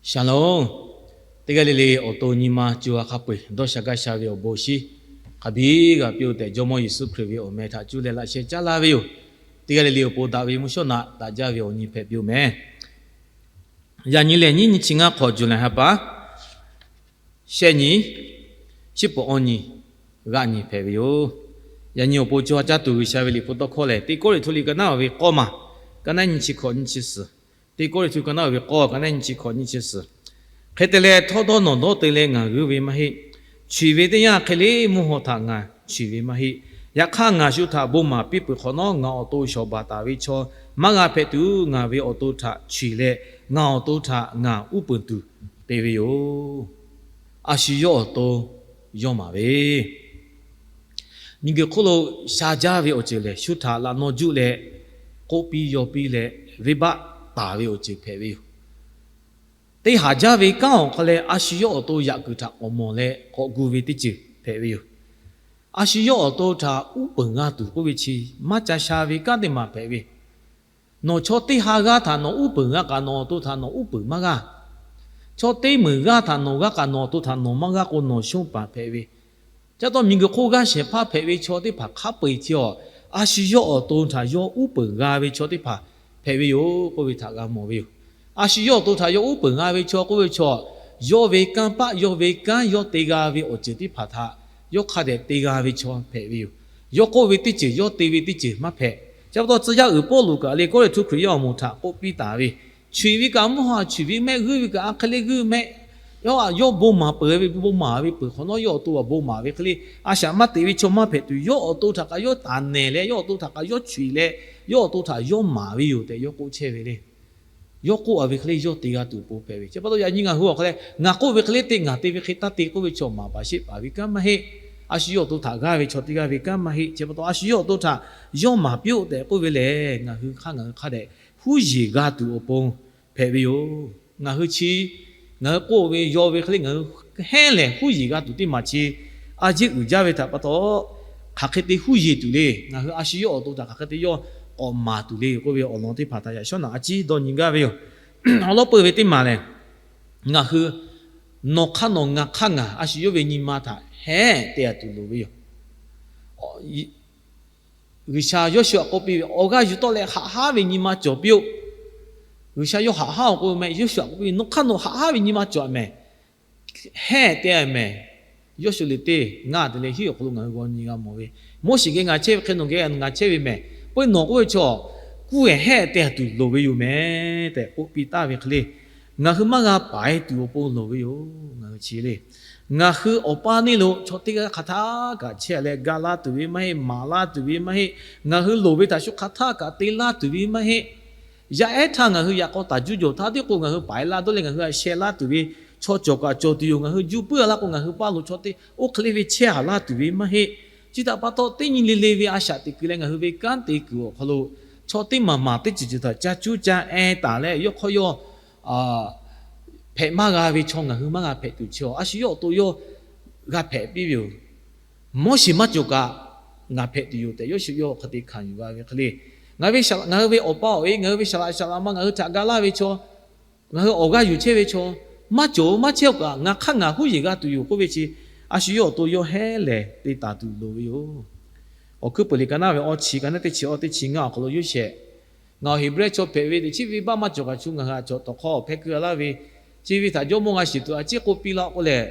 Shalom. Teˇ g'aˇ le le awˬ to nyi ma co ha hk'a peu-eˬ dawˇ sha gaˇ sha ve awˬ bon shinˉ hk'a biˇ g'a piˇ-oˆ tehꞈ, Jawˇmawˇ Yeˍsuˆ Hkriꞈ ve awˬ meh htaꞈ cuˇ leh laꞈ sheh caˉ laˇ ve yoˬ. Teˇ g'aˇ le le awˬ pon daꞈ ve mvuhˇ shawˉ naꞈ daꞈ jaˇ ve awˬ nyi hpehꞈ piˇ-oˆ meh. Yaꞈ nyi lehˬ, nyiˇ nyi chi ngaˇ hk'awꞈ July ha pa shehˆ nyi, shiˉ peuˬ awˇ nyi, g'aˆ nyi hpehꞈ ve yoˬ. Yaꞈ nyi awˬ pon co ha caˇ tuˬ G'uiˬsha ve liꞈ hpu tawˇ hkawˇ lehˬ, Teˇ Kawˇrenˍhtuˆ liꞈ ka naˉ ve k'awˇ maˬ, ka naˉ nyi chi hkawꞈ nyi chi suhˍ. Teˇ Kawˇrenˍhtuˆ ka naˉ ve k'awˇ, ka naˉ nyi chi hkawꞈ nyi chi suhˍ. Hk'e te leh, htawˇdawˇnawˬdawˇ te leh ngaˬ g'uiˇ ve maˇ heˆ. Chuiˍ ve teˇ yanˇ hk'e le mvuhˇ haw htaꞈ ngaˬ chuiˍ ve maˇ heˆ. Yaꞈ hk'aˇ, ngaˬ shu htaꞈ bon maˍ piˇ peuˬ hk'awꞈ nawˉ, ngaˬ awˬ to shawˍ baˬ taˍ ve chaw maˇ g'a hpehꞈ tuˬ, ngaˬ ve awˬ to htaꞈ chuiˍ leh, ngaˬ awˬ to htaꞈ ngaˬ uˉ peunˍ tuˬ te ve yoˬ. A shu yawˇ awˬ to yawˇ maˍ ve miˬguiˬ hk'oˆ lo sha jaˇ ve awˬ ceuˬ lehˬ, shu htaꞈ laꞈ naw juˆ leh k'oˆ piˇ yaw piˇ leh venˇbaˆ taˍ ve awˬ ceuˬ hpehꞈ ve yoˬ. Te haˍ jaˇ ve kanˉ awˬ hk'aw leh, a shu yawˇ awˬ to yaꞈ kuiˬ htaꞈ k'awꞈ mawˬ leh k'awꞈ gu ve teˇ ceuˬ hpehꞈ ve yoˬ. A shu yawˇ awˬ to htaꞈ uˉ peunˍ g'a tuˬ k'oˆ ve chi maˇ ca sha ve kanˉ teˇ maˬ hpehꞈ ve. Nawˬ chaw teˇ ha g'aˇ htaꞈ nawˬ uˉ peunˍ g'a kaꞈ, nawˬ awˬ to htaꞈ nawˬ uˉ peunˍ maˇ g'a. Chaw teˇ meunˍ g'aˇ htaꞈ nawˬ g'a kaꞈ, nawˬ awˬ to htaꞈ nawˬ maˇ g'a k'o, nawˬ shonˇ paˍ hpehꞈ ve. Chi pa taw, miˬguiˬ hk'oˆ g'aˇ shehˍ hpaˇ hpehꞈ ve chaw teˇ hpaˍ hk'a peu-eˬ chi awˬ, a shu yawˇ awˬ to htaꞈ yawˇ uˉ peunˍ g'a ve chaw teˇ hpaˍ hpehꞈ ve yoˬ k'oˆ ve htaꞈ g'a mawˬ ve yoˬ. A shu yawˇ awˬ to htaꞈ yawˇ uˉ peunˍ g'a ve chaw k'oˆ ve chaw, yawˇ ve kanˇ paˆ yawˇ ve kanˉ yawˇ te g'a ve awˬ ceuˬ teˇ hpaˍ htaꞈ yawˇ hk'a dehꞈ te g'a ve chaw hpehꞈ ve yoˬ. Yawˇ k'oˆ ve teˇ ceuˬ yawˇ te ve teˇ ceuˬ maˇ hpehꞈ. Chi pa taw, tcuh yaˇ uiˍ Pawˇluꞈ kaꞈ le Kawˇrenˍhtuˆ Hkriꞈ yaˇ awˬ moˍ htaꞈ k'oˆ piˇ taˍ ve, chuiˍ ve kaꞈ mvuhˇ haw chuiˍ ve mehˆ, g'uiˇ ve kaꞈ a hk'e le g'uiˇ mehˆ, yawˇ a yawˇ bon maˍ peuˬ ve, bon maˍ ve peuˬ hk'awꞈ nawˉ yawˇ awˬ to a bon maˍ ve hk'e le, a shaꞈ maˇ teꞈ ve chaw maˇ hpehꞈ tuˬ, yawˇ awˬ to htaꞈ kaꞈ yawˇ taˍ nehˬ leh, yawˇ awˬ to htaꞈ kaꞈ yawˇ chuiˍ leh, yawˇ awˬ to htaꞈ yawˇ maˍ ve yoˬ tehꞈ yawˇ k'oˆ chehˇ ve le. Yawˇ k'oˆ a ve hk'e le yawˇ te g'a tuˬ awˬ pon hpehꞈ ve. Chi pa taw, yaꞈ nyi ngaˬ hui awˬ hk'aw leh ngaˬ k'oˆ ve hk'e le te, ngaˬ te ve hk'e taˇ te k'oˆ ve chaw maˍ paˍ sheˆ paˍ ve kanˉ maˇ heˆ. A shu yawˇ awˬ to htaꞈ g'aˇ ve chaw teˇ g'aˇ ve kanˉ maˇ heˆ. Chi pa taw, a shu yawˇ awˬ to htaꞈ yawˇ maˍ piˇ-oˆ tehꞈ k'oˆ ve lehˬ, ngaˬ hui hk'aˇ ngaˬ hui hk'a dehꞈ huˉ yeˬ g'a tuˬ awˬ pon hpehꞈ ve yoˬ. Ngaˬ hui chi, ngaˬ hui k'oˆ ve yaw ve hk'e le ngaˬ hui hehnˇ lehˬ huˉ yeˬ g'a tuˬ teˇ maˬ chi a ciˉ uiˍ jaˇ ve htaꞈ pa taw, hk'aˬ hk'e te huˉ yeˬ tuˬ le. Ngaˬ hui a shu yawˇ awˬ to htaꞈ hk'aˬ hk'e te yawˇ k'awꞈ maˍ tuˬ le k'oˆ ve awˬ lawn teˇ hpaˍ htaꞈ yaꞈ shawˉ naꞈ a ciˉ dawˇ nyi gaˇ ve yoˬ. Awˬ lawn peuˬ ve teˇ maˬ lehˬ, ngaˬ hui nawˬ hk'aˇ nawˬ ngaˬ hk'aˇ ngaˬ a shu yawˇ ve nyi ma htaꞈ hehnˇ te a tuˬ loˍ ve yoˬ. G'uiˬsha Yoˇshuˆ htaꞈ k'oˆ piˇ ve, awˬ g'aˇ yuˬ tawˆ leh haꞈ haˉ ve nyi ma cawˬ piˇ-oˆ. G'uiˬsha yawˇ haꞈ haˉ awˬ k'oˆ ve meh, Yoˇshuˆ htaꞈ k'oˆ piˇ ve, nawˬ hk'aˇ nawˬ haꞈ haˉ ve nyi ma cawˬ meh. Hehnˇ te meh. Yawˇshuˆ liꞈ teˇ ngaˇ te leh hiˉ awˬ hk'aw lo ngaˬ hui g'aw nyi g'a mawˬ ve, Moˉseˍ geh ngaˬ chehˇ ve hk'e nawˬ geh ngaˬ chehˇ ve meh. Peuˬ nawˬ k'oˆ ve chaw kuˇ ehˍ hehnˇ te tuˬ loˍ ve yoˬ meh tehꞈ k'oˆ piˇ taˍ ve hk'e le, ngaˬ hui maˇ g'a paiˍ tuˬ awˬ pon loˍ ve yoˬ. Ngaˬ hui chi le, ngaˬ hui awˬ paˇ neˇ lo chaw teˇ g'aˇ hk'aˬ htaˇ kaꞈ chehˇ leh ga laˇ tuˬ ve maˇ heˆ, maˍ laˇ tuˬ ve maˇ heˆ. Ngaˬ hui loˍ ve htaꞈ shu hk'aˬ htaˇ kaꞈ te laˇ tuˬ ve maˇ heˆ. Yaˇ ehˉ htaˇ ngaˬ hui yaꞈ k'aw taˍ juˇ jawˬ htaˇ tiˉ k'o, ngaˬ hui paiˍ laˇ dawˇ leh ngaˬ hui a sheh laˇ tuˬ ve chaw cawˬ kaꞈ cawˬ tuˬ yoˬ. Ngaˬ hui juˇ puiˉ a laˇ k'o, ngaˬ hui paˇ lo chaw teˇ oˇ hk'e le ve chehˇ a laˇ tuˬ ve maˇ heˆ. Chi htaꞈ pa taw, teˇ nyi le le ve a shaꞈ teꞈ kuiˬ leh ngaˬ hui ve kanˉ te kuiˬ awˬ hk'aw lo chaw teˇ maˬ maˬ teˇ ceuˬ ceuˬ htaꞈ ca cuˇ ca e taˍ leh, yawˇ hk'aw yawˇ hpehꞈ maˇ g'a ve chaw ngaˬ hui maˇ g'a hpehꞈ tuˬ chi a shu yawˇ awˬ to yawˇ g'a hpehꞈ piˇ ve yoˬ. Moˉseˍ maˇ cawˬ kaꞈ ngaˬ hpehꞈ tuˬ yoˬ tehꞈ, Yoˇshuˆ yawˇ hk'e te hkanˍ yuˬ g'a ve hk'e le, ngaˬ hui ve awˬ pa awˬ e, ngaˬ hui ve saˍ laꞈ saˍ laꞈ ma, ngaˬ hui htaꞈ ga laˇ ve chaw, ngaˬ hui awˬ g'aˇ yuˬ chehˇ ve chaw maˇ cawˬ maˇ chehˇ kaꞈ, ngaˬ hk'aˇ ngaˬ huˉ yeˬ g'a tuˬ yoˬ k'oˆ ve chi, a shu yawˇ awˬ to yawˇ hehnˇ lehˬ te taˍ tuˬ loˍ ve yoˬ. Awˬ hkuiˉ peuˬ liꞈ ka naˉ ve awˇ chi, ka naˉ teˇ chi awˇ teˇ chi ngaˇ awˬ hk'aw lo Yoˇsehꞈ, ngaˬ awˬ Heˍbrehˇ chaw hpehꞈ ve teꞈ chiˉ venˇbaˆ maˇ cawˬ kaꞈ, chu ngaˬ hui a cawˬ tawˍ hk'aw hpehˇ keu a laˇ ve, chi ve htaꞈ jawˇmawˇ g'a shiˍ tuˬ a ciˉ k'oˆ piˇ laˇ k'oˆ leh,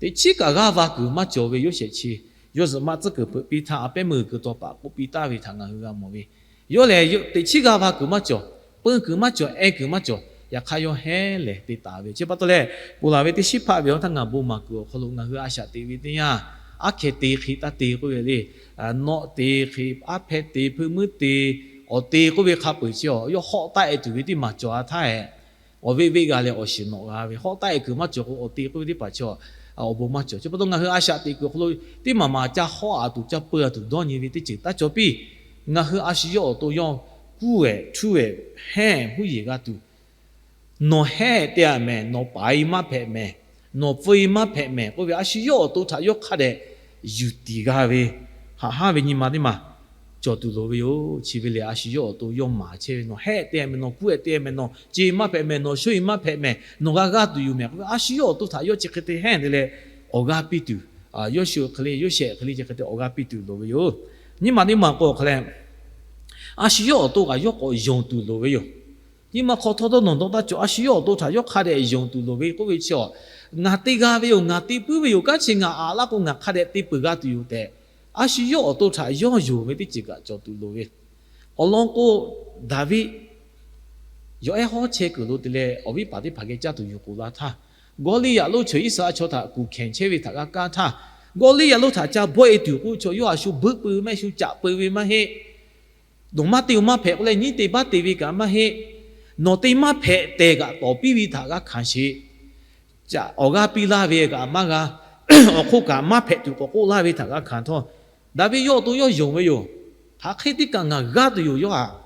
teꞈ chiˉ kaꞈ g'aˇ va kuiˬ maˇ cawˬ ve Yoˇsehꞈ chi, yawˇ zuhꞈ ma tcuhˉ kuiˬ hpeuꞈ piˇ htaˇ, a pehˉ meuˇ kuiˬ taw paˍ k'oˆ piˇ taˍ ve htaꞈ ngaˬ hui g'a mawˬ ve. Yawˇ lehˬ, teꞈ chiˉ g'aˇ va kuiˬ maˇ cawˬ, peun kuiˬ maˇ cawˬ, e kuiˬ maˇ cawˬ. Yaꞈ hk'aˇ, yawˇ hehnˇ lehˬ te taˍ ve. Chi pa taw leh, ponˬ laˬ ve teˇ shiˉ hpaˆ ve awˬ htaˇ ngaˬ bon maˍ kuiˬ awˬ hk'aw lo ngaˬ hui a shaꞈ teꞈ ve teˇ yanˇ, aˉ hkeh te hk'e taˇ te k'oˆ ve le. Nawˆ te hk'e, aˉ hpehˇ te, hpeuˇ muiˉ te, awˬ te k'oˆ ve hk'a peu-eˬ chi a yawˇ hawˆ taˆ e tuˬ ve teˇ maˬ cawˬ a htaˇ e, awˬ veˆ veˆ g'a leh awˬ shiˍ nawꞈ g'a ve, hawˆ taˆ e kuiˬ maˇ cawˬ k'o, awˬ te k'oˆ ve teˇ hpaˍ chi awˬ bon maˇ cawˬ. Chi pa taw ngaˬ hui a shaꞈ teꞈ kuiˬ awˬ hk'aw lo teˇ maˬ maˬ ca hawˆ a tuˬ ca peu a tuˬ dawˇ nyi ve teˇ ceuˬ taˇ cawˬ piˇ. Ngaˬ hui a shu yawˇ awˬ to yawˇ kuˇ ehˍ htuˇ ehˍ hehnˇ huˉ yeˬ g'a tuˬ, nawˬ hehnˇ te a mehˍ, nawˬ paˍ e maˇ hpehꞈ mehˍ, nawˬ pfuhˇ e maˇ hpehꞈ mehˍ k'oˆ ve, a shu yawˇ awˬ to htaꞈ yawˇ hk'a dehꞈ yuˬ tiˍ g'a ve, haꞈ haˉ ve nyi ma teˇ maˬ cawˬ tuˬ loˍ ve yoˬ. Chi ve lehˬ, a shu yawˇ awˬ to yawˇ maˍ chehˇ ve, nawˬ hehˆ te meh, nawˬ kuˇ-ehˍ te meh, nawˬ ce maˇ hpehꞈ meh, nawˬ sho-eˬ maˇ hpehꞈ meh, nawˬ g'a g'aˇ tuˬ yoˬ meh k'oˆ ve, a shu yawˇ awˬ to htaꞈ yawˇ chi hk'e te hehnˇ te leh awˬ g'aˇ piˇ tuˬ, yawˇ shu hk'e le, yawˇ shehˍ hk'e le, chi hk'e te awˬ g'aˇ piˇ tuˬ loˍ ve yoˬ. Nyiˇ maˬ teˇ maˬ k'o hk'a leh, a shu yawˇ awˬ to kaꞈ yawˇ k'awꞈ yonˍ tuˬ loˍ ve yoˬ. Nyiˇ maˬ hk'aw htawˇ dawˇ nawˬ dawˇ taˇ cawˬ, a shu yawˇ awˬ to htaꞈ yawˇ hk'a dehꞈ yonˍ tuˬ loˍ ve k'oˆ ve chi, ngaˬ te g'a ve yoˬ, ngaˬ te puiˉ ve yoˬ, kanˉ chi ngaˬ aꞈ laˇ k'o ngaˬ hk'a dehꞈ te peuˬ g'a tuˬ yoˬ tehꞈ, a shu yawˇ awˬ to htaꞈ yawˇ yonˍ ve teˇ ceuˬ kaꞈ cawˬ tuˬ loˍ ve. Awˬ lawn k'o, Daˍviˆ yawˬ ehˉ hawˉ chehˇ kuiˬ lo te leh awˬ viˉ paˍ teˇ hpaˍ geh caˇ tuˬ yuˬ k'oˍ la htaˇ, Gawˇliˇyaꞈ lonˉ chaweh Iˉsaˍreˍlaˆ chaw htaꞈ kuˬ hkenˍ chehˇ ve htaꞈ g'a kaˇ htaˇ, Gawˇliˇyaꞈ lonˉ htaꞈ ca bawˆ-e tuˬ k'oˆ ve chaw, yawˇ htaꞈ shu beuˆ peuˬ ve maˇ heˆ, shu caꞈ peuˬ ve maˇ heˆ. Nawˬ maˇ te-oˬ maˇ hpehꞈ k'oˆ leh nyiˉ te baˆ te ve kaꞈ maˇ heˆ. Nawˬ te maˇ hpehꞈ tehˬ kaꞈ tawˍ piˇ ve htaꞈ g'a hkanˍ sheˍ. Awˬ g'aˇ piˇ laˇ ve kaꞈ maˇ g'a, awˬ hk'oˆ kaꞈ maˇ hpehꞈ tuˬ k'awꞈ k'oˆ laˇ ve htaꞈ g'a hkanˍ htawˇ, Daˍviˆ yawˇ awˬ to yawˇ yonˍ ve yoˬ. Hk'aˬ hk'e teˇ kaꞈ ngaˬ g'aˇ tuˬ yoˬ yawˇ htaꞈ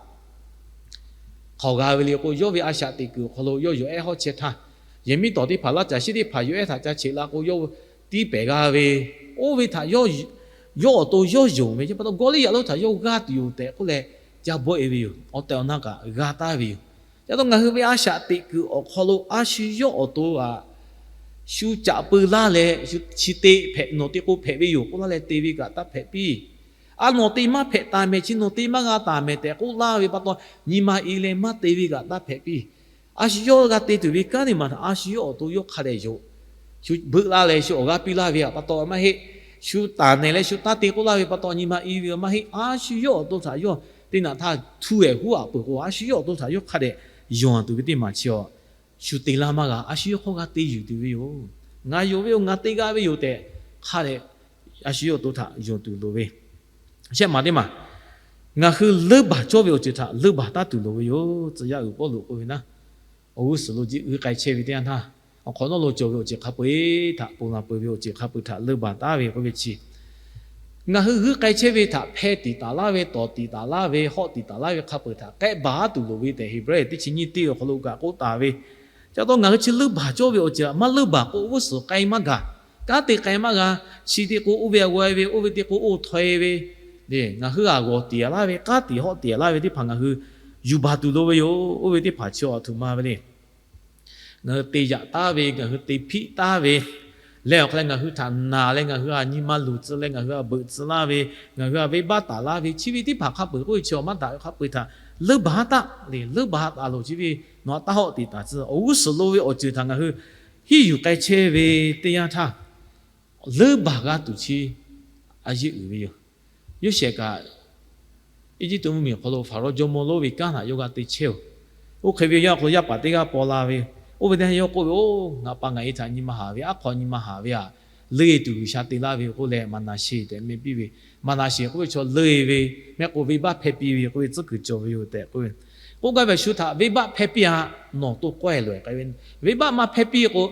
hk'aoˍ g'a ve le k'o, yawˇ ve a shaꞈ teꞈ kuiˬ awˬ hk'aw lo yawˇ yawˬ ehˉ hawˉ chehˇ htaˇ, yehˬ miˉ tawˍ teˇ hpaˍ laˇ caˬ shiˉ teˇ hpaˍ yawˬ ehˉ htaꞈ ca cheꞈ la k'o, yawˇ tiˇ pehˍ g'a ve, oˇ ve htaꞈ yawˇ awˬ to yawˇ yonˍ ve pa taw, Gawˇliˇyaꞈ lonˉ htaꞈ yawˇ g'aˇ tuˬ yoˬ tehꞈ k'oˆ leh, ca bawˆ-e ve yoˬ. Awˬ tehˬ awˬ na kaꞈ g'a taˍ ve yoˬ. Ca taw ngaˬ hui ve a shaꞈ teꞈ kuiˬ awˬ hk'aw lo a shu yawˇ awˬ to aꞈ shu caꞈ peuˬ laˇ leh, chi te hpehꞈ, nawˬ te k'o hpehꞈ ve yoˬ k'oˆ laˇ leh te ve kaꞈ taˇ hpehꞈ piˇ. A, nawˬ te maˇ hpehꞈ taˍ meh, chi nawˬ te maˇ g'a taˍ meh tehꞈ k'oˆ laˇ ve pa taw, nyi ma e leh maˇ te ve kaꞈ taˇ hpehꞈ piˇ. A shu yawˇ g'a te tuˬ ve kanˉ teˇ maˬ htaꞈ a shu yawˇ awˬ to yawˇ hk'a dehꞈ yonˍ, shu beuˆ laˇ leh shu awˬ g'aˇ piˇ laˇ ve pa taw maˇ heˆ. Shu taˍ nehˬ leh shu taˇ te k'oˆ laˇ ve pa taw nyi ma e ve maˇ heˆ. A shu yawˇ awˬ to htaꞈ yawˇ teˇ naꞈ htaˇ htu-ehˍ huˉ aꞈ peuˬ k'o, a shu yawˇ awˬ to htaꞈ yawˇ hk'a dehꞈ yonˍ tuˬ ve teˇ maˬ chi awˬ, shu te laˇ maˇ g'a. A shu yawˇ hk'aw g'a te yuˬ tuˬ ve yoˬ. Ngaˬ yonˍ ve yoˬ, ngaˬ te g'a ve yoˬ tehꞈ hk'a dehꞈ a shu yawˇ awˬ to htaꞈ yonˍ tuˬ loˍ ve. Shehˆ maˬ teˇ maˬ, ngaˬ hui leuˉ baˬ cawˇ ve awˬ ceuˬ htaꞈ leuˉ baˬ taˉ tuˬ loˍ ve yoˬ. Tcuh yaˇ uiˍ Pawˇluꞈ k'oˆ ve naˉ, awˬ g'uˇ suhˍ lo jiˆ g'uiˇ k'ai chehˇ ve teˇ yanˇ htaˇ, awˬ hk'awꞈ nawˉ lo cawˬ ve awˬ ceuˬ hk'a peu-eˬ htaꞈ, ponˬ laˬ peuˬ ve awˬ ceuˬ hk'a peu-eˬ htaꞈ leuˉ baˬ taˉ ve k'oˆ ve chi, ngaˬ hui g'uiˇ k'ai chehˇ ve htaꞈ hpeh tiˍ taˍ laˇ ve, tawˍ tiˍ taˍ laˇ ve, hawˆ tiˍ taˍ laˇ ve hk'a peu-eˬ htaꞈ k'ehˆ baˬ tuˬ loˍ ve tehꞈ, Heˍbrehˇ teˇ chi nyiˇ teˇ awˬ hk'aw lo kaꞈ k'oˆ taˍ ve. Ca taw ngaˬ hui chi leuˉ baˬ cawˇ ve awˬ ceuˬ maˇ leuˉ baˬ k'o, g'uˇ suhˍ k'ai maˇ gaˬ, kanˉ te k'ai maˇ g'a. Chi te k'o oˇ ve a g'aw ve, oˇ ve te k'o oˇ htawˇ-e ve, ngaˬ hui a g'awˬ tiˍ laˇ ve, k'aˉ tiˍ hawˆ tiˍ laˇ ve teˇ hpaˍ ngaˬ hui yuˬ baˬ tuˬ loˍ ve yoˬ. Oˇ ve teˇ hpaˍ chi awˬ htoꞈ ma ve le. Ngaˬ hui te yaꞈ taˉ ve, ngaˬ hui te hpiˆ taˉ ve, leh awˬ hk'a leh ngaˬ hui htaꞈ naˬ leh ngaˬ hui a nyi ma luˬ tcuh leh ngaˬ hui a beuꞈ tcuh laˇ ve, ngaˬ hui a venˇbaˆ taˍ laˇ ve, chi ve teˇ hpaˍ hk'a peu-eˬ k'oˆ ve chi maˇ daꞈ ve hk'a peu-eˬ htaꞈ leuˉ baˬ taˉ le. Leuˉ baˬ taˍ loˬ. Chi ve nawˬ a taˇ hawˆ tiˍ taˍ tcuh. Awˬ g'uˇ suhˍ lo ve awˬ ceuˬ htaꞈ ngaˬ hui hiˉ yuˬ k'ai chehˇ ve teˇ yanˇ htaˇ, leuˉ baˬ g'a tuˬ chi a yeˇ uiˍ ve yoˬ. Yoˇsehꞈ kaꞈ Eˇjiˇtuꞈ mvuhˇmiˬ awˬ hk'aw lo Hpaˍrawˇ jawˇmawˇ lonˉ ve kanˉ htaꞈ yawˇ g'a te chehˇ-oˬ. Oˇ hk'e ve yaˇ hk'aw lo yaˇ paˍ teˇ g'aˇ paw la ve, oˇ ve teˇ yanˇ yawˇ k'oˆ ve, Oˇ, ngaˬ pa ngaˬ e htaꞈ nyi ma haˍ ve, aˉ hk'aw nyi ma haˍ ve htaꞈ leuˉ-e tuˬ G'uiˬsha te laˇ ve k'oˆ leh, Maˍnaˍseˍ tehꞈ meh piˇ ve, Maˍnaˍseˍ k'oˆ ve chaw leuˉ-e ve, mehˆ k'o venˇbaˆ hpehˇ piˇ ve k'oˆ ve tcuhˉ kuiˬ cawˬ ve yoˬ tehꞈ k'oˆ ve. K'oˆ gaˇ ve, Shu htaꞈ venˇbaˆ hpehˇ piˇ-a, nawˬ to kawehˬ loꞈ-e k'ai ve, venˇbaˆ maˇ hpehˇ piˇ k'o,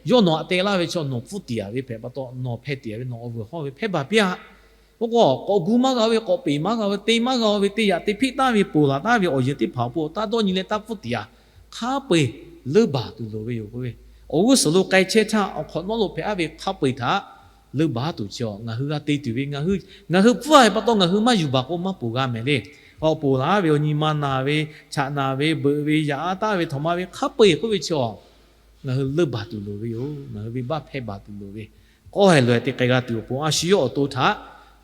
yawˇ nawˬ htaꞈ te laˇ ve chaw nawˬ pfuhˇ tiˍ-a ve hpehꞈ pa taw, nawˬ hpehˇ tiˍ-a ve nawˬ awˬ vuiˬ hawˇ ve hpehˇ baˬ piˇ-a. K'o k'o, k'awꞈ gu maˇ g'a ve, k'awꞈ peˍ maˇ g'a ve, te maˇ g'a ve, te yaꞈ te hpiˆ taˉ ve, ponˬ laˬ taˉ ve awˬ yehˬ teˇ hpaˍ awˬ pon taˇ dawˇ nyi leh taˇ pfuhˇ tiˍ-a. Hk'a peu-eˬ leuˉ baˬ tuˬ loˍ ve yoˬ k'oˆ ve. Awˬ g'uˇ suhˍ lo k'ai chehˇ htaˇ awˬ hk'awꞈ nawˉ lo hpehꞈ-a ve hk'a peu-eˬ htaꞈ leuˉ baˬ tuˬ chi awˬ, ngaˬ hui g'a te tuˬ ve, ngaˬ hui pfuhˇ-a ve pa taw ngaˬ hui maˇ yuˬ baˬ k'o maˇ ponˬ g'a mehˍ le. K'awꞈ ponˬ laˬ ve awˬ nyi ma naˬ ve, chaꞈ naˬ ve, beuꞈ ve, yaꞈ-a taˍ ve, htawnˍ ma ve hk'a peu-eˬ k'oˆ ve chi awˬ, ngaˬ hui leuˉ baˬ tuˬ loˍ ve yoˬ. Ngaˬ hui venˇbaˆ hpehˇ baˬ tuˬ loˍ ve, kawehˬ loꞈ-e te k'ai g'a tuˬ awˬ pon a shu yawˇ awˬ to htaꞈ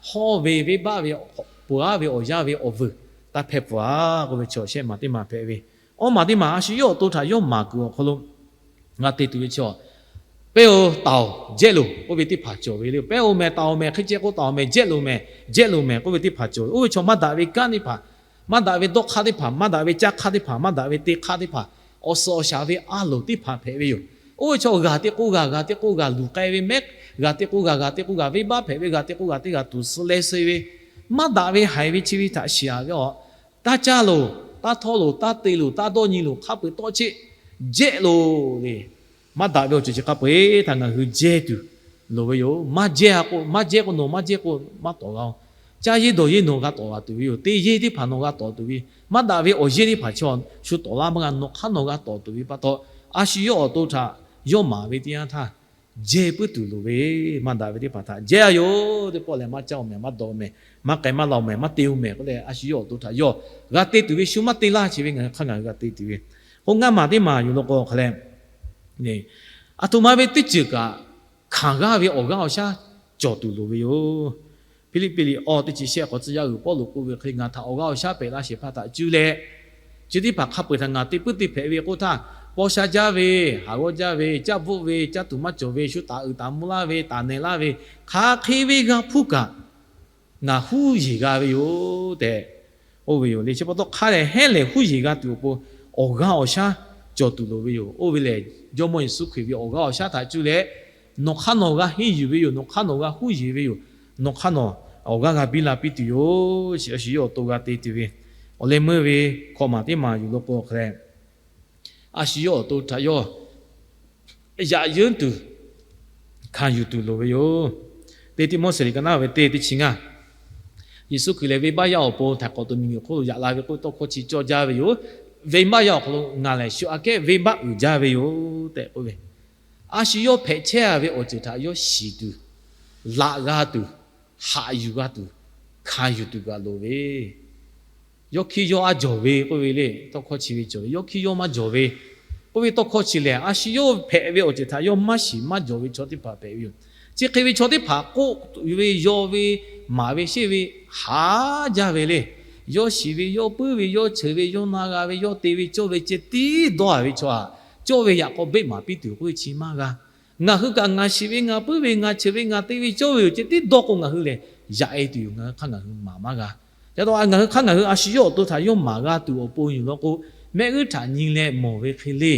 hawˇ ve, venˇbaˆ ve, ponˬ-a ve awˬ yanˇ ve awˬ vuiˬ taˇ hpehˇ pfuhˇ-a k'oˆ ve chi awˬ, shehˆ maˬ teˇ maˬ hpehꞈ ve. Awˇ maˬ teˇ maˬ a shu yawˇ awˬ to htaꞈ yawˇ maˍ kuiˬ awˬ hk'aw lo g'a te tuˬ ve chi awˬ, Pehˇ-oˬ, taˍ-oˬ, jehˇ loˬ k'oˆ ve teˇ hpaˍ cawˬ ve le. Pehˇ-oˬ mehˍ, taˍ-oˬ mehˍ, hk'e ceh k'o taˍ-oˬ mehˍ, jehˇ loˬ mehˍ, jehˇ loˬ mehˍ k'oˆ ve teˇ hpaˍ cawˬ ve. Oˇ ve chaw maˇ daꞈ ve kanˉ teˇ hpaˍ, maˇ daꞈ ve dawˇ hk'aˇ teˇ hpaˍ, maˇ daꞈ ve caˇ hk'aˇ teˇ hpaˍ, maˇ daꞈ ve te hk'aˇ teˇ hpaˍ, awˬ suhˍ awˬ shaˍ ve a loˍ teˇ hpaˍ hpehꞈ ve yoˬ. Oˇ ve chaw g'aˬ te k'o g'aˬ, g'aˬ te k'o g'aˬ luˬ k'ai ve mehˉ, g'aˬ te k'o g'aˬ, g'aˬ te k'o g'aˬ venˇbaˆ hpehꞈ ve, g'aˬ te k'o g'aˬ teˇ g'aˬ tuˬ suh leh suh ve, maˇ daꞈ ve haiˬ ve chi ve htaꞈ shiˍ-a ve awˬ, taˇ caˇ loˬ, taˇ htawˇ loˬ, taˇ te loˬ, taˇ dawˇ nyi loˬ, hk'a peu-eˬ tawˆ cheˆ, jehˇ loˬ le. Maˇ daꞈ ve awˬ ceuˬ chi hk'a peu-eˬ htaꞈ ngaˬ hui jehˇ tuˬ loˍ ve yoˬ. Maˇ jehˇ-a k'o, maˇ jehˇ k'o nawˬ maˇ jehˇ k'o maˇ tawˍ g'a-oˬ. Caˇ yeˇ dawˬ yeˇ nawˬ g'a tawˍ g'a tuˬ ve yoˬ. Te yeˇ teˇ hpaˍ nawˬ g'a tawˍ tuˬ ve. Maˇ daꞈ ve awˬ yeˇ teˇ hpaˍ chaw shu tawˍ laˇ maˇ g'a, nawˬ hk'aˇ nawˬ g'a tawˍ tuˬ ve pa taw, a shu yawˇ awˬ to htaꞈ yawˇ maˍ ve teˇ yanˇ htaˇ, jehˇ puiˉ tuˬ loˍ ve. Maˇ daꞈ ve teˇ hpaˍ htaꞈ jehˇ-a yoˬ. Teˇ pawˆ lehˬ maˇ caˇ-oˬ mehˍ, maˇ dawˬ mehˍ, maˇ k'ai maˇ la-oˬ mehˍ, maˇ te-oˬ mehˍ k'oˆ leh, a shu yawˇ awˬ to htaꞈ yawˇ g'a te tuˬ ve shu maˇ te laˇ. Chi ve ngaˬ hui hk'aˇ ngaˬ hui g'a te tuˬ ve, k'o ngaˇ maˬ teˇ maˬ yuˬ law k'o hk'a leh, aˬ htoꞈ ma ve teˇ ceuˬ kaꞈ hkanˍ g'aˇ ve awˬ g'aˇ awˬ shaˉ cawˬ tuˬ loˍ ve yoˬ. Hpiˇliˇpiˆ liꞈ awˇ teˇ chi shehˆ k'awꞈ tcuh yaˇ uiˍ Pawˇluꞈ k'oˆ ve hk'e, ngaˬ htaꞈ awˬ g'aˇ awˬ shaˉ pehꞈ laˇ shehˍ hpaˇ htaꞈ cuˇ leh, chi teˇ hpaˍ hk'a peu-eˬ htaꞈ ngaˬ te puiˉ te hpehꞈ ve k'oˆ htaˇ, paw sha jaˇ ve, haˍ g'awˇ jaˇ ve, caˇ bvuhˆ ve, caˇ tuˬ maˇ cawˬ ve, shu taˍ uiˍ taˍ mvuh laˇ ve, taˍ nehˬ laˇ ve, hk'aˬ hk'e ve g'a hpuˇ kaꞈ ngaˬ huˉ yeˬ g'a ve yoˬ tehꞈ k'oˆ ve yoˬ le. Chi pa taw hk'a lehˬ heˉ lehˬ huˉ yeˬ g'a tuˬ awˬ pon awˬ g'aˇ awˬ shaˉ cawˬ tuˬ loˍ ve yoˬ. Oˇ ve lehˬ, Jawˇmawˇ Yeˍsuˆ Hkriꞈ ve awˬ g'aˇ awˬ shaˉ htaꞈ cuˇ leh, nawˬ hk'aˇ nawˬ g'a henˇ yuˬ ve yoˬ. Nawˬ hk'aˇ nawˬ g'a huˉ yeˬ ve yoˬ. Nawˬ hk'aˇ nawˬ awˬ g'aˇ g'a biˇ la piˇ tuˬ yoˬ. Chi a shu yawˇ awˬ to g'a te tuˬ ve, awˬ leh meuˇ ve hkawꞈ maˬ teˇ maˬ yuˬ law k'o hk'a leh, a shu yawˇ awˬ to htaꞈ yawˇ yaꞈ yeunˇ tuˬ hkanˍ yuˬ tuˬ loˍ ve yoˬ. Teˇ Tiˆmoˉseˍ liꞈ ka naˉ ve teˇ teˇ chi ngaˇ, Yeˍsuˆ Hkriꞈ lehˬ venˇbaˆ yaˇ awˬ pon htaiˍ hk'awꞈ tuˬ miˬguiˬ hk'oˆ lo yaꞈ la ve k'oˆ tawˇ hkawˇ chi cawˇ jaˇ ve yoˬ. Venˇbaˆ yaˇ awˬ hk'aw lo ngaˬ lehˬ shu aꞈ kehˉ venˇbaˆ uiˍ jaˇ ve yoˬ tehꞈ k'oˆ ve, a shu yawˇ hpehꞈ chehˇ a ve awˬ ceuˬ htaꞈ yawˇ shiˍ tuˬ, laꞈ g'a tuˬ, haꞈ yuˬ g'a tuˬ, hkanˍ yuˬ tuˬ kaꞈ loˍ ve, yawˇ hkiˇ yawˇ a jawˬ ve k'oˆ ve le, tawˇ hkawˇ chi ve cawˬ ve, yawˇ hkiˇ yawˇ maˇ jawˬ ve k'oˆ ve tawˇ hkawˇ chi lehˬ, a shu yawˇ hpehꞈ ve awˬ ceuˬ htaꞈ yawˇ maˇ shiˍ maˇ jawˬ ve chaw teˇ hpaˍ hpehꞈ ve yoˬ. Chi hk'e ve chaw teˇ hpaˍ k'oˆ ve, yawˇ ve, maˍ ve, sheˆ ve, haˍ jaˇ ve le. Yawˇ shiˍ ve, yawˇ puiˉ ve, yawˇ cheuˬ ve, yawˇ na g'a ve, yawˇ te ve cawˇ ve ceh tiˉ dawˇ a ve chaw aꞈ, cawˇ ve yaꞈ k'aw beˆ maˍ piˇ tuˬ k'oˆ ve chi maˇ g'a. Ngaˬ hui kaꞈ ngaˬ shiˍ ve, ngaˬ puiˉ ve, ngaˬ cheuˬ ve, ngaˬ te ve cawˇ ve yoˬ ceh tiˉ dawˇ k'o, ngaˬ hui lehˬ yaꞈ e tuˬ yoˬ. Ngaˬ hui hk'aˇ ngaˬ hui maˍ maˇ g'a. Ca taw ngaˬ hui hk'aˇ ngaˬ hui a shu yawˇ awˬ to htaꞈ yawˇ maˍ g'a tuˬ awˬ pon yoˬ law k'o, mehˆ g'uˇ htaꞈ nyi leh mawˬ ve hk'e le.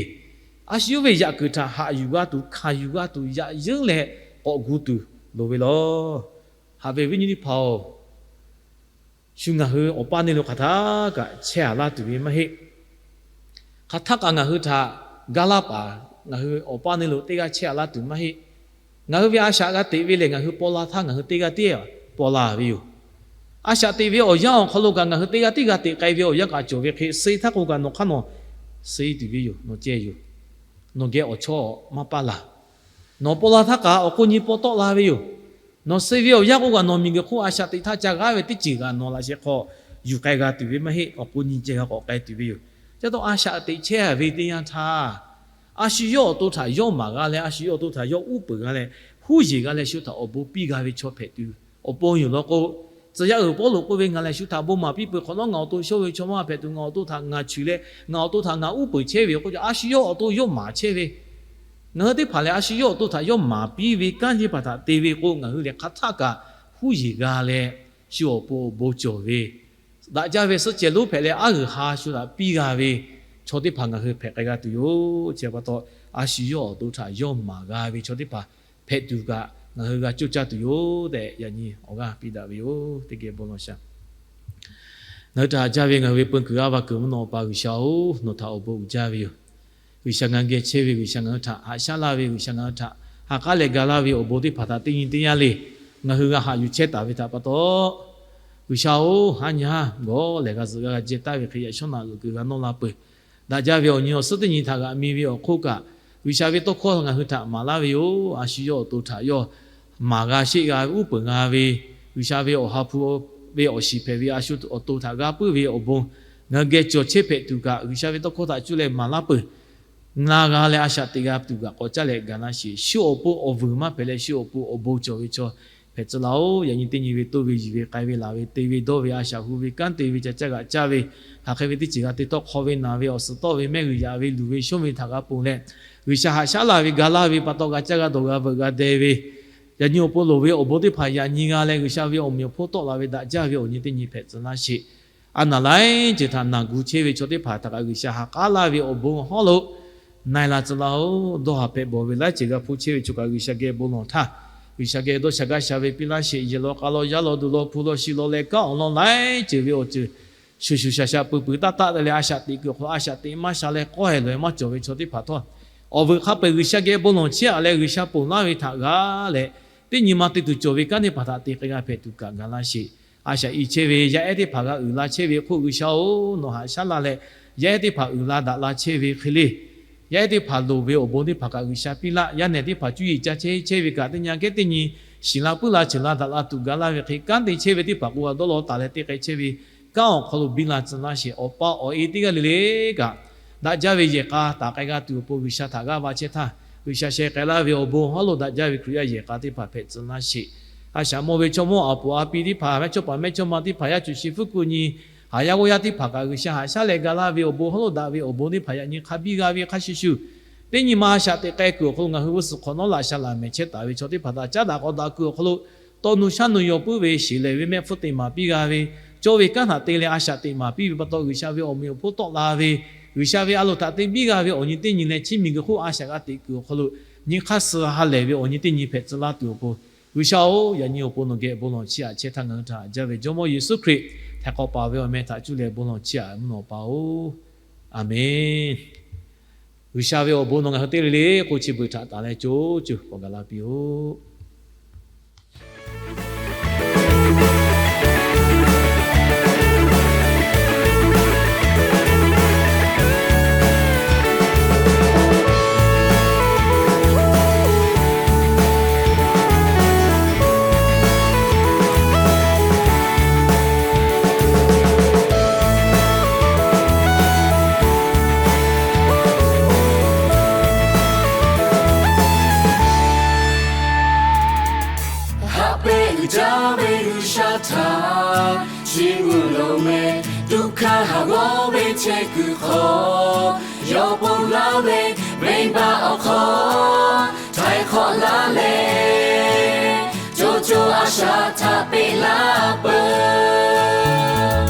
A shu yawˇ ve yaꞈ kuiˬ htaꞈ haꞈ yuˬ g'a tuˬ, hkanˍ yuˬ g'a tuˬ, yaꞈ yeunˇ leh k'awꞈ gu tuˬ loˍ ve law. Haꞈ ve viˉ nyi teˇ hpaˍ-oˬ, shu ngaˬ hui awˬ paˇ neˇ lo hk'aˬ htaˇ kaꞈ chehˇ a laˇ tuˬ ve maˇ heˆ. Hk'aˬ htaˇ kaꞈ ngaˬ hui htaꞈ ga laˇ paˍ, ngaˬ hui awˬ paˇ neˇ lo teˇ g'aˇ chehˇ a laˇ tuˬ maˇ heˆ. Ngaˬ hui ve a shaꞈ g'a teꞈ ve lehˬ, ngaˬ hui paw la htaˇ ngaˬ hui teˇ g'aˇ tiˉ paw la ve yoˬ. A shaꞈ teꞈ ve awˬ yanˇ awˬ hk'aw lo kaꞈ ngaˬ hui teˇ g'aˇ tiˉ g'a teꞈ k'ai ve awˬ yanˇ kaꞈ cawˬ ve hk'e, suh htaˇ k'o kaꞈ nawˬ hk'aˇ nawˬ suh tuˬ ve yoˬ. Nawˬ ceh yoˬ. Nawˬ geh awˬ chawˇ maˇ paˇ laˬ. Nawˬ paw la htaˇ kaꞈ awˬ k'o nyi paw tawˆ la ve yoˬ. Nawˬ suh ve awˬ yanˇ k'o kaꞈ nawˬ miˬguiˬ hk'oˆ a shaꞈ teꞈ htaˇ ca g'aˉ ve teˇ ceuˬ kaꞈ nawˬ laꞈ sheh hk'aw yuˬ k'ai g'a tuˬ ve maˇ heˆ. Awˬ k'o nyi ceh g'a k'awꞈ k'ai tuˬ ve yoˬ. Ca taw a shaꞈ teꞈ chehˇ ve teˇ yanˇ htaˇ, a shu yawˇ awˬ to htaꞈ yawˇ maˍ g'a leh, a shu yawˇ awˬ to htaꞈ yawˇ uˉ peunˍ g'a leh, huˉ yeˬ g'a leh shu htaꞈ awˬ bon piˇ g'a ve chaw hpehꞈ tuˬ awˬ pon yoˬ law k'o, tcuh yaˇ uiˍ Pawˇluꞈ k'oˆ ve, ngaˬ lehˬ shu htaꞈ bon maˍ piˇ peuˬ hk'awꞈ nawˉ, ngaˬ awˬ to shawˇ ve chaw maˇ hpehꞈ tuˬ, ngaˬ awˬ to htaꞈ ngaˬ chuˬ leh, ngaˬ awˬ to htaꞈ ngaˬ uˉ peunˍ chehˇ ve yoˬ k'oˆ ve, a shu yawˇ awˬ to yawˇ maˍ chehˇ ve. Ngaˬ hui teˇ hpaˍ lehˬ, a shu yawˇ awˬ to htaꞈ yawˇ maˍ piˇ ve kanˉ teˇ hpaˍ htaꞈ te ve k'o, ngaˬ hui lehˬ hk'aˬ htaˇ kaꞈ huˉ yeˬ g'a leh, shu awˬ pon awˬ bon cawˬ ve, daꞈ jaˇ ve suhˆ ceh lonˉ hpehꞈ leh, aˉ g'uiˬ ha shu htaꞈ piˇ g'a ve chaw teˇ hpaˍ ngaˬ hui hpehꞈ k'ai g'a tuˬ yoˬ. Chi pa taw, a shu yawˇ awˬ to htaꞈ yawˇ maˍ g'a ve chaw teˇ hpaˍ hpehꞈ tuˬ kaꞈ ngaˬ hui g'a coˇ caˇ tuˬ yoˬ tehꞈ, yaꞈ nyi awˬ g'aˇ piˇ daꞈ ve yoˬ. Teˇ geh bon lawˬ shaˍ. Ngaˬ hui htaꞈ haꞈ jaˇ ve ngaˬ hui ve peu kuiˬ a va kuiˬ mvuhˇ naw Awˬ pa G'uiˬsha oˬ, nawˬ htaꞈ awˬ bon uiˍ jaˇ ve yoˬ. G'uiˬsha ngaˬ hui geh chehˇ ve, G'uiˬsha ngaˬ hui htaꞈ haꞈ shaˉ laˇ ve, G'uiˬsha ngaˬ hui htaꞈ ha k'aˉ leh ga laˇ ve awˬ bon teˇ hpaˍ htaꞈ teˇ nyi teˇ yanˇ le ngaˬ hui g'a haꞈ yuˬ chehˇ taˍ ve htaꞈ pa taw, G'uiˬsha oˬ, haˉ nyi haˉ gawˬ lehˬ g'a zuhꞈ g'a g'a jehˇ taˍ ve hk'e yaꞈ shawˉ naꞈ g'uiˬ kuiˬ g'a nawˇ la peuˬ. Daꞈ jaˇ ve awˬ nyi awˬ suhˉ teˇ nyi htaꞈ g'aꞈ mi ve awˬ hk'oˆ kaꞈ, G'uiˬsha ve tawˇ hkawˇ ngaˬ hui htaꞈ maˍ laˇ ve yoˬ. A shu yawˇ awˬ to htaꞈ yawˇ maˍ g'a sheˆ g'a ve uˉ peunˍ g'a ve, G'uiˬsha ve awˬ ha hpu ve awˬ shiˍ hpehꞈ ve a shu awˬ to htaꞈ g'a puiˉ ve awˬ bon ngaˬ hui geh cawˬ chehˇ hpehꞈ tuˬ kaꞈ, G'uiˬsha ve tawˇ hkawˇ htaꞈ cuˇ leh maˍ laˇ peuˬ. Ngaˬ g'a leh a shaꞈ teꞈ g'a tuˬ kaꞈ k'awꞈ caˇ leh ga laˇ sheˍ. Shu awˬ pon awˬ vuiˬ maˇ hpehꞈ leh, shu awˬ pon awˬ bon cawˬ ve chaw hpehꞈ tcuh laˇ oˬ. Yaꞈ nyi teˇ nyi ve toˇ ve yiˬ ve k'ai ve laˬ ve te ve dawˇ ve a shaꞈ hu ve kanˉ te ve ca caˇ g'aꞈ caˇ ve, hk'aˬ hk'e ve teˇ ceuˬ g'a te tawˆ hk'aw ve naˬ ve awˬ suhˍ tawˆ ve mehˆ g'uiˬ yaꞈ ve luˬ ve shonˇ ve htaꞈ g'a ponˬ leh, G'uiˬsha haꞈ shaˉ laˇ ve ga laˇ ve pa taw g'a caˇ g'a dawˬ g'a veuꞈ g'a deh ve, yaꞈ nyi awˬ pon loˍ ve awˬ bon teˇ hpaˍ yaꞈ nyi g'a leh G'uiˬsha ve awˬ meꞈ awˬ hponˇ tawˆ la ve daꞈ jaˇ ve awˬ nyi teˇ nyi hpehꞈ tcuh laˇ sheˍ. A naˬ laiˉ ceuˬ htaꞈ naˬ gu chehˇ ve chaw teˇ hpaˍ htaꞈ kaꞈ G'uiˬsha ha k'aˉ laˇ ve awˬ bon hawˉ lo na e la tcuh laˇ oˬ. Dawˇ haˍ hpehꞈ bawˬ ve laiˉ ceuˬ g'a hpuˇ chehˇ ve chaw kaꞈ G'uiˬsha geh bon lawˬ htaˇ, G'uiˬsha geh dawˇ sha gaˇ sha ve piˇ laˇ sheˍ. Yehˬ law k'a law yaˇ law duˬ law hpu law shi law leh kanˉ awˬ lawn laiˉ ceuˬ ve awˬ ceuˬ shuˍ shuˍ shaˍ shaˍ peuˬ peuˬ taˆ taˆ te leh a shaꞈ teꞈ kuiˬ awˬ hk'aw lo a shaꞈ teꞈ maˇ sha leh k'awˇ heh lawˬ heh maˇ cawˬ ve chaw teˇ hpaˍ htawˇ, awˬ vuiˬ hk'a peu-eˬ G'uiˬsha geh bon lawˬ chehˇ a leh G'uiˬsha ponˬ laˇ ve htaꞈ g'a leh, teˇ nyi ma te tuˬ cawˬ ve kanˉ teˇ hpaˍ htaꞈ te k'ai g'a hpehꞈ tuˬ kaꞈ ga laˇ sheˍ. A shaꞈ i chehˇ ve yaˇ ehˉ teˇ hpaˍ g'a uiˍ la chehˇ ve hk'oˆ G'uiˬsha oˬ, nawˬ haꞈ shaˉ laˇ leh yaˇ ehˉ teˇ hpaˍ uiˍ la daꞈ la chehˇ ve hk'e le, yaˇ ehˉ teˇ hpaˍ loˍ ve awˬ bon teˇ hpaˍ kaꞈ G'uiˬsha piˇ laˇ. Yaˇ nehˬ teˇ hpaˍ cuˇ yiˍ ca chehˇ chehˇ ve kaꞈ teˇ nyi a kehˉ teˇ nyi shiˍ la puiˉ la ceuˬ la daꞈ la tuˬ ga laˇ ve hk'e, kanˉ te chehˇ ve teˇ hpaˍ k'o, awˬ dawˇ law taˍ leh te k'ai chehˇ ve kanˉ awˬ hk'aw lo biˇ la tcuh laˇ sheˍ. Awˬ pa awˬ e teˇ g'aˇ le le kaꞈ, daꞈ jaˇ ve yehˬ k'a taˍ k'ai g'a tuˬ awˬ pon G'uiˬsha htaꞈ g'aˇ va chehˇ htaˇ, G'uiˬsha sheh k'ai laˇ ve awˬ bon haˉ lo daꞈ jaˇ ve Hkriꞈ yaˇ yehˬ k'a teˇ hpaˍ hpehꞈ tcuh laˇ sheˍ. A shaꞈ mawˇ ve chaw mawˇ aˍ puˍ a pi teˇ hpaˍ, mehˇchawˇ paˍ mehˇchawˇma teˇ hpaˍ, yaˇ cuˬ shi fuˉ kuˬ nyi haˍ yaˇ g'awˇ yaˇ teˇ hpaˍ kaꞈ, G'uiˬsha haꞈ shaˉ leh ga laˇ ve awˬ bon haˉ lo daꞈ ve awˬ bon teˇ hpaˍ yaꞈ nyi hk'a biˇ g'a ve hk'a shuˍ shuˍ, teˇ nyi ma a shaꞈ teꞈ k'ai kuiˬ awˬ hk'aw lo ngaˬ hui g'uˇ suhˍ hk'awꞈ nawˉ laꞈ sha laꞈ mehˍ chehˇ taˍ ve chaw teˇ hpaˍ htaꞈ caˉ daꞈ k'awꞈ daꞈ kuiˬ awˬ hk'aw lo, tawˇ nu shaˉ nu yaw puiˉ ve sheˍ lehˬ ve mehˆ hpfuhˇ te maˍ piˇ g'a ve, cawˇ ve kanˉ htaꞈ te leh a shaꞈ teꞈ maˍ piˇ ve pa taw, G'uiˬsha ve awˬ meꞈ awˬ hponˇ tawˆ la ve, G'uiˬsha ve a loˍ htaꞈ te biˇ g'a ve awˬ nyi teˇ nyi leh, chiˇ miˬ guiˬ hk'oˆ a shaꞈ g'a teꞈ kuiˬ awˬ hk'aw lo, nyi hk'aˇ suh ha lehˬ ve awˬ nyi teˇ nyi hpehꞈ tcuh laˇ tuˬ awˬ pon, G'uiˬsha-oˬ, yaꞈ nyi awˬ pon nawˬ geh bon lawˬ chiˇ aꞈ chehˇ htaˇ, ngaˬ hui htaꞈ haꞈ jaˇ ve Jawˇmawˇ Yeˍsuˆ Hkriꞈ htaiˍ hk'awꞈ paˍ ve awˬ meh htaꞈ cuˇ leh bon lawˬ chiˇ aꞈ mvuhˇ naw pa-oˬ. Aˍmenˍ. G'uiˬsha ve awˬ bon nawˬ ngaˬ hui teˇ le le k'o chi beuꞈ htaꞈ taˍ leh co co k'awꞈ gaˬ la piˇ-oˆ. Haꞈ pehnˇ uiˍ jaˇ ve G'uiˬsha htaꞈ chiˇ mvuh loˍ meh. Duˇ hkanˇ haˍ g'awˇ ve chehˇ kuiˬ hk'aw, yawˇ ponˬ laˇ ve venˇbaˆ awˬ hk'aw htaiˍ hk'awꞈ laˇ leh, co co a shaꞈ htaꞈ peꞈ laˇ peuˬ.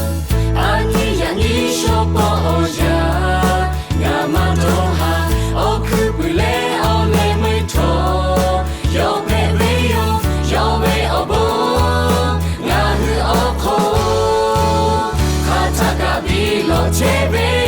A nyi yaꞈ nyi shaw paw awˬ yaꞈ, ngaˬ maˇ dawˇ haˍ. Awˬ hkuiˉ puiˍ leh awˬ leh meuˇ htawˇ, yawˇ hpehꞈ ve yoˬ. Yawˇ ve awˬ bon ngaˬ hui awˬ hk'oˆ hk'aˬ htaˆ kaꞈ biˇ lawˬ chehˇ ve